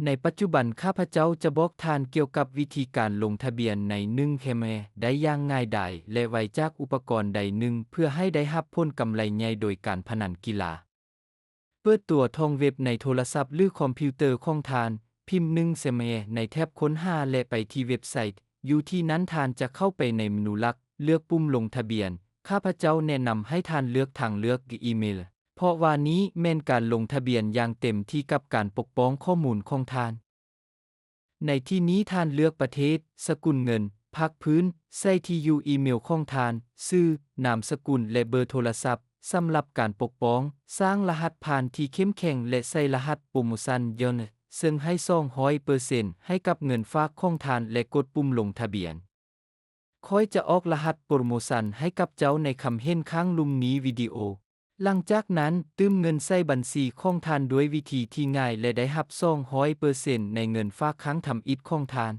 ໃນປັດຈຸບັນ ຂ້າພະເຈົ້າຈະບອກທ່ານກ່ຽວກັບວິທີການລົງທະບຽນໃນໜຶ່ງແຄມແຮໄດ້ຢ່າງງ່າຍດາຍ ແລະ ໄວຈາກອຸປະກອນໃດໜຶ່ງ ເພື່ອໃຫ້ໄດ້ຮັບຜົນກຳໄລໃຫຍ່ໂດຍການພະນັນກິລາ. ເປີດຕົວທອງເວັບໃນໂທລະສັບ ຫຼື ຄອມພິວເຕີຂອງທ່ານ, ພິມໜຶ່ງແຄມແຮໃນແທັບຄົ້ນຫາ ແລະ ໄປທີ່ເວັບໄຊ. ຢູ່ທີ່ນັ້ນທ່ານຈະເຂົ້າໄປໃນເມນູຫຼັກ, ເລືອກປຸ່ມລົງທະບຽນ. ຂ້າພະເຈົ້າແນະນຳໃຫ້ທ່ານເລືອກທາງເລືອກອີເມລ, ເພາະວ່ານີ້ແມ່ນການລົງທະບຽນຢ່າງເຕັມທີ່ກັບການປົກປ້ອງຂໍ້ມູນຂອງທ່ານ. ໃນທີ່ນີ້ທ່ານເລືອກປະເທດ, ສະກຸນເງິນ, ພາກພື້ນ, ໃສ່ທີ່ຢູ່ອີເມລຂອງທ່ານ, ຊື່, ນາມສະກຸນ ແລະ ເບີໂທລະສັບ. ສຳລັບການປົກປ້ອງ, ສ້າງລະຫັດຜ່ານທີ່ເຂັ້ມແຂງ ແລະ ໃສ່ລະຫັດໂປຣໂມຊັນຍ້ອນ, ເຊິ່ງໃຫ້ສອງຮ້ອຍເປີເຊັນໃຫ້ກັບເງິນຝາກຂອງທ່ານ ແລະ ກົດປຸ່ມລົງທະບຽນ. ຂ້ອຍຈະອອກລະຫັດໂປຣໂມຊັນໃຫ້ກັບເຈົ້າໃນຄຳເຫັນຂ້າງລຸ່ມນີ້ວິດີໂອ. ຫຼັງຈາກນັ້ນ, ຕື່ມເງິນໃສ່ບັນຊີຂອງທ່ານດ້ວຍວິທີທີ່ງ່າຍ ແລະ ໄດ້ຮັບສອງຮ້ອຍເປີເຊັນໃນເງິນຝາກຄັ້ງທຳອິດຂອງທ່ານ.